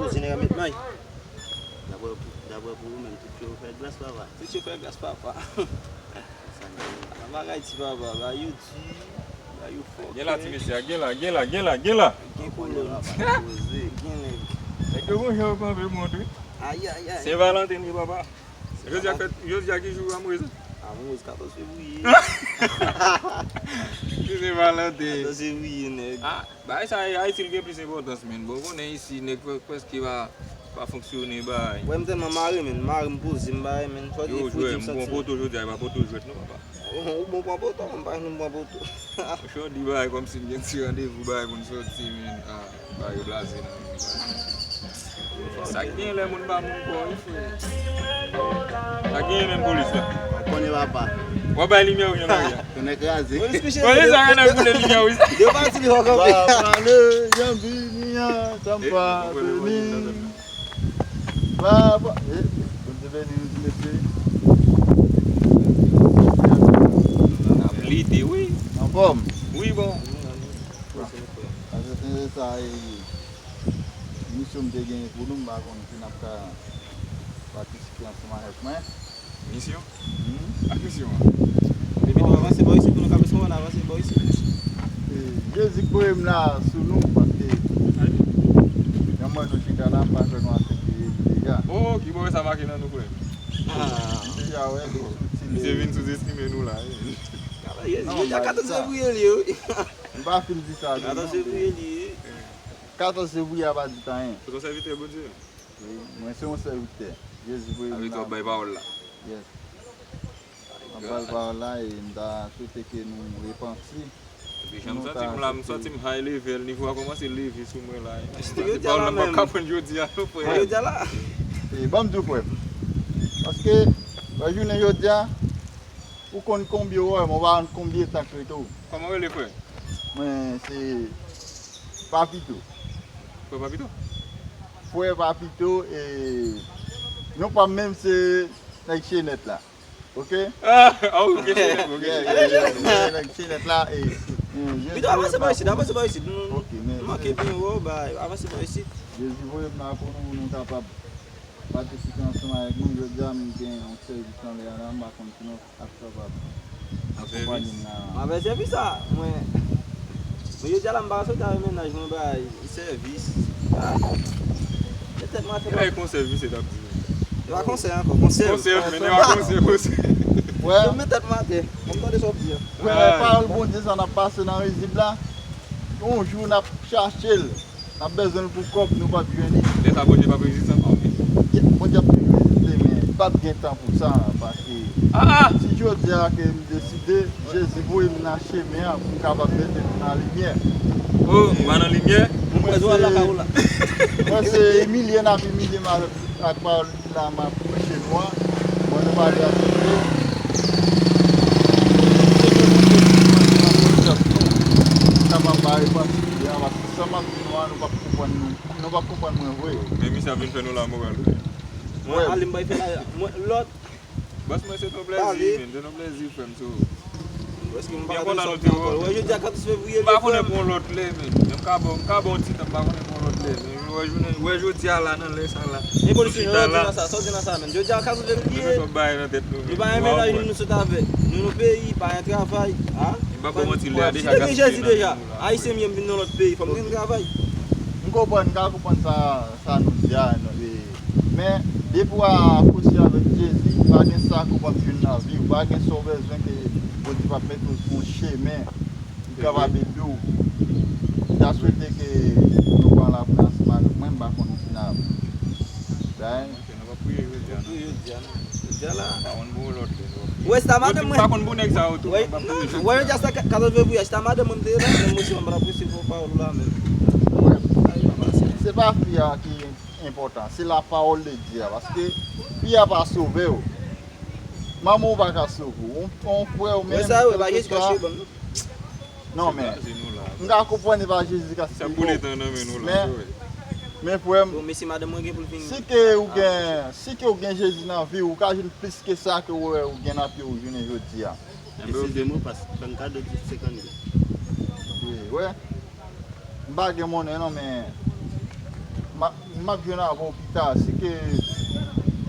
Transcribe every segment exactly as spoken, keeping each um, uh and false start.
Poze nèg a met may. Daprè, daprè pou ou menm, tout yo fè gras, papa. Tout yo fè gras, papa. Sa gen. Nan bagay ti papa, ba yo di, ba yo fò. Gen la, ti mesye, gen la, gen la, gen la, gen la. Gen kolòn. Gen nèg. Nèg yo gon jan yo kanpe, montre. Ayayay. Sen Valanten li, papa. Jodi a fèt, jodi a ki jou a Moyiz? A, Moyiz, katòz fevriye. Ki Sen Valanten. Katòz fevriye, nèg. Ah, bagay sa a, Ayiti, li gen plis enpòtans, menn. Bon, konnen isi, nèg prè-, prèske pa, pa fonksyone, bay. Wè, m tèlman mare, menn. Mare, m poze, m bay, menn. Fò di fredi m santi. Yo, jwè, m pran poto jodi a, e pa poto jwèt, non, papa. Ou bon pran poto, m pa janm pran poto. Chodi bay kòmsi m gen ti randevou bay pou n soti, men, ah, bay yo blaze nan men. Sa k gen lè moun pa moun kò, wi, frè. Sa k gen menm polis la? Konnen papa. W ap bay limyè ou jan lari a? Konnen kraze. Polis kouche. Polis la nan boule limyè, wi. Yo pa di li fò kanpe. Ba pale, jan vini an, sa m pa teni. Ba, ba, eh, Bondye beni nou ti mesye. N ap lite, wi. Anfòm? Wi, bon. Paske se sa, e, misyon m te genyen pou nou, m pa konn si n ap ka patisipe ansanm avèk mwen. Misyon? Hmm? Ak misyon an. Depi nou avanse bò isit, pou nou ka bezwen wè n avanse bò isit. E, Jezi k voye m la sou nou, paske jan m wè nou chita la, m pa kwè nou aksepte Jezi deja. Oh, ki bò sa make nan nou, frè? Ah. Deja, wè, li sou ti. Misye vin sou-estime nou la, wi. Jezi, non, jodi a katòz fevriye li ye, wi. M pa fin di sa, non. Katòz fevriye li ye. Katòz fevriye a pa di anyen. Ou se yon sèvitè Bondye? Wi, mwen se yon sèvitè. Jezi voye m la. Sa vle di w ap bay pawòl la. Yes. M ap bay pawòl la e m ta swete ke nou repanti. Epi jan m santi m la, m santi m high level, nivo a kòmanse leve sou mwen la. Se pawòl la m p ap ka pran jodi a, non, frè. Jodi a la. E ban m di w, frè m. Paske, wè, jounen jodi a, ou konn konbyen w wè, men w pa konn konbyen tan k rete w. Kòman w rele, frè? Mwen, se Papito. Frè Papito? Frè Papito, e, non pa m menm se nèg Chenèt la. Ok? Ah, ah, ok, Chenèt, ok, yeah, Chenèt. Yeah, yeah, yeah, nèg Chenèt la, e, e, Jezi voye m la pou nou. Pito, avanse pa isit, avanse pa isit. Nou, ok, men, nou manke byen wè w, bay, avanse pa isit. Jezi voye m la pou nou, pou nou kapab patisipe ansanm avèk nou. Jodi a, m gen yon sèvis anlè a la, m pa konn si nou ap kapab akonpanye m nan. M ap fè sèvis sa, mwen. Men jodi a la, m pa soti avèk mennaj mwen, bay, sèvis. Ah. Petèt m a fè. E pa konsèv, misye t ap di. E pa konsèv ankò, konsèv. Konsèv, men e pa konsèv, konsèv. Wè. Mwen met tèt mwen atè. Mwen tande sa w ap di a. Wè, pawòl Bondye sa n ap pase nan rizib la. Yon jou n ap chache l. N ap bezwen l pou kòb, nou p ap jwenn li. Lè sa Bondye p ap reziste ankò. Bondye ap toujou reziste, men li p ap gen tan pou sa, paske si jodi a ke m deside, Jezi voye m nan chemen an pou m kapab mete nou nan limyè. Oh, ou pa nan limyè? Mwen se, mwen se imilye n ap imilye m avèk, ak pawòl la m ap preche nou an. Mwen nou pa vle aksepte. Kapab ba repanti, paske sa m ap di nou an, nou p ap konprann nou. Nou p ap konprann mwen vre. Men misye ap vin fè nou lamoral. Mwen ale m bay fè la, mwen lòt. Bòs mwen se ton plèzi, men se ton plèzi, frè m, so. Byen kontan nou te wè. Wè, jodi a katòz fevriye. M pa konnen pou yon lòt lè, men. Men m ka ba w, m ka ba w yon ti tan, m pa konnen pou yon lòt lè. Men wè jounen, wè jodi a la, nan lè sa la. Men polis yo di nan sa, sa w di nan sa, men. Jodi a katòz fevriye. Mete twòp bagay nan tèt nou, men. Nou pa gen mennaj nou, nou sot avè. Nou nan peyi, pa gen travay. Ah? M p ap ba w manti, lè a deja gaspiye nan men nou la. Ayisyen m ye, m vin nan lòt peyi, fò m gen travay. M konprann, m ka konprann sa, sa nou di a, non, e, men, depi w asosye avèk Jezi, pa gen sa ke w p ap jwenn nan vi w, pa gen sa w bezwen ke Bondye p ap mete w sou yon chemen ki kapab ede w. M ta swete ke nou pran lapriyè ansanm avèk mwen, m pa konnen si n ap bay. Ok, nou p ap priye jodi a, non. Jodi a la. Pa konn pou lòt lè, nou p ap priye. Wè, si ta madanm mwen. Pa konn pou nèg sa yo tou, wè, non, non, wè, jodi a se katòz fevriye, si ta madanm mwen, m te la, men mwen si m pa t ap resevwa pawòl ou la, men. Wè, se pa fi a ki enpòtan, se la parole de Dieu a, paske fi a pa sove w. Manman w pa ka sove w. Yon, yon frè w menm, wè sa, wè, pa Jezi k ap sove m, non. Non, men, m ka konprann e pa Jezi k ap sove w. Men, men frè m, si ke ou gen, si ke ou gen Jezi nan vi w, ou ka jwenn plis ke sa ke ou wè ou gen nan pye w jounen jodi a. Eskize m, paske m ka do di senkant mil. Wi, wè. M pa gen monnen non, men m ap, M ap jwenn avè w pita, si ke,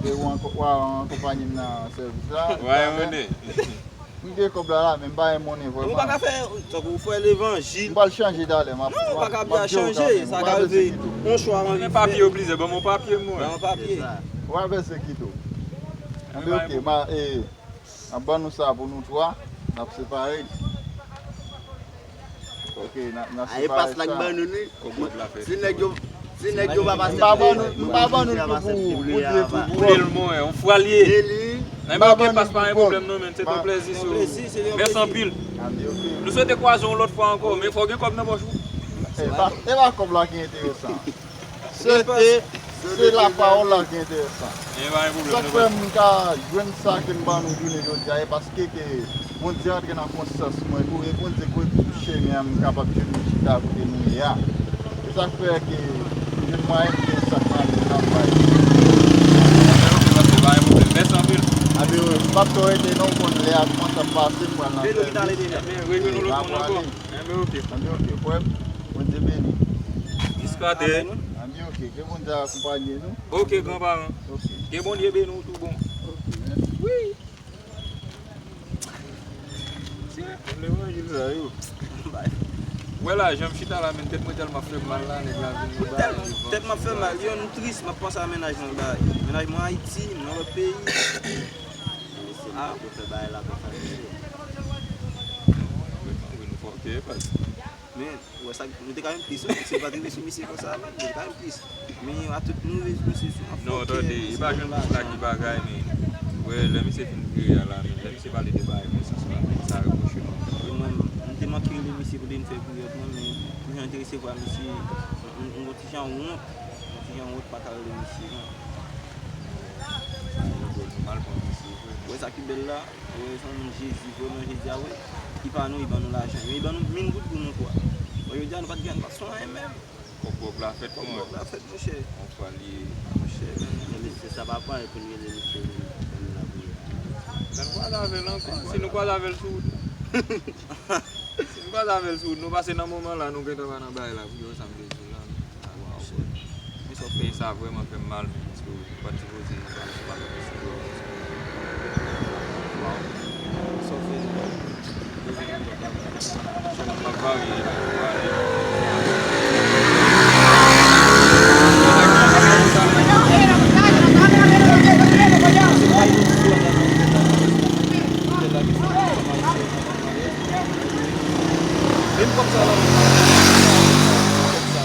ke w anko-, w a akonpaye m nan sèvis la. Wè, mwen. M gen kòb la la, men m pa gen monnen vrèman. Ou pa ka fè, tankou ou fè levanjil. M pral chanje talè, m ap, non, ou pa ka byen chanje, sa ka rive. Yon chwa anvi fè. Papye yo blize, ban m yon papye, mwen. Ban yon papye. Ou pa vèse kito. Anben, ok, ma, e, m ap ban nou sa pou nou twa, n ap separe. Ok, n a, n a separe sa. Aye, pas la k ban nou, wi. Si nèg yo, si nèg yo pa pase, m pa ban nou, m pa ban nou tou pou, pou de tou. Boule l, mwen, on fwa l ye. Nan men, ok, pas pa gen pwoblèm, non, men se te yon plèzi, sou. Mèsi anpil. Nou swete kwaze yon lòt fwa ankò, men fò w gen kòb nan pòch ou. E pa, e pa kòb la ki enteresan. Se, e, se lapawòl la ki enteresan. Sa k fè m ka jwenn sa ke m ban nou jounen jodi a, e paske ke Bondye antre nan konsyans mwen tou, e Bondye kouri sou chemen an, m kapab jwenn nou chita kote nou ye a. E sa k fè ke m jwenn mwayen m fè sa k mande m nan bay. Mèsi anpil. Anben, m p ap twò rete non, w konn lè a kòmanse ap pase, m pral nan sèvis. Velo ki t ale deja, men rejwenn nou lòt moun ankò. Anben, ok. Anben, ok, frè m. Bondye beni. Jiska dèyè. Anben, ok. Ke Bondye akonpaye nou. Ok, granparan. Ok. Ke Bondye beni w tou bon. Ok, mèsi. Wi. Tiens, levanjil sa yo. Wè la, jan m chita la, men tèt mwen tèlman fè m mal la, nèg la vin. Tèt m ap fè mal, yo, m tris, m ap panse a mennaj mwen, bagay. Mennaj mwen Ayiti, m nan lòt peyi. Mesye, nou pa dwe fè bagay la konsa, mesye. Wi, nou fè ok, pas. Men, ou wè sa, nou te ka jwenn plis, wi. Si nou pa t rive sou misye konsa, men nou te ka jwenn plis. Men a tout nivo, mesye, si w ap fè ok, non, tande, e pa jwenn plis la ki bagay, men, wè, lè misye fin vire a la, men, lè misye pale de bagay konsa, sa, sa repwoche nou. E mwen, m te manke rele misye pou te vin fè priyè pou mwen, men, pou jan l te resevwa misye, m, m, m, yon ti jan wont, yon ti jan wont pa ka rele misye, non. Mal pran misye, vre. Ou wè sa ki bèl la? Ou wè, se yon moun Jezi, vrèman Jezi a, wi. Li pa nou, li ban nou lajan. Men li ban nou mil goud pou nou twa. Bon, jodi a, nou pa t gen, nou pa t son anyen menm. Kòk wòk la fèt, kòk wòk la fèt, monchè. On fwa li ye. Monchè, men. Men mesye, sa pa pale pou n rele misye, pou n la pou li. Sa n kwaze avè l ankò, si nou kwaze avè l sou wout. Si nou kwaze avè l sou wout, nou pase nan moman la, nou gentan pa nan bagay la, pou yo sa m vle di la. Waw, bro. Men sa w fè, sa vrèman fè m mal, men, paske w pa t sipoze pale sou bagay misye yo konsa. Waw. Sa w fè, yo vin nan lòt bagay. Chan m ap varye, m ap varye. Menm kòb sa la, menm kòb sa.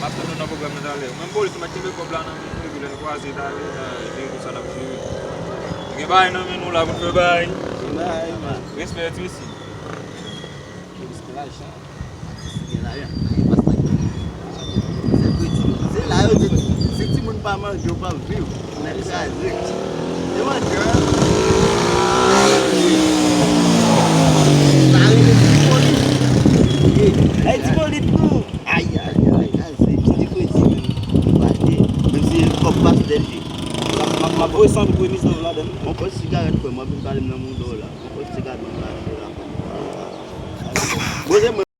M ap tann nou nan pwogram nan talè. Menm polis, m ap kenbe kòb la nan men nou, epi lè n kwaze talè, nan jere tout sa n ap jere. Nou gen bagay nan men nou la pou n fè bagay. Gen bagay, man. Respè, ti mesye. Respè lajan. Gen lajan. Gen pas nan kè. Se kretyen. Se la yo di, si timoun pa manje, yo p ap viv. Nèg kraze. Devan kè. Sa rele dipolit. Ey, dipolit tou. Ay, ay, ay, ay, se ti kredi menm. Pase, menm si kòb pase dènye. M ap, m ap, m ap voye san goud remèsye nou ladann. Yon pòch sigarèt, frè m, w ap vin pale m nan mouda w la. Yon pòch sigarèt, mwen pase la. Poze mwen.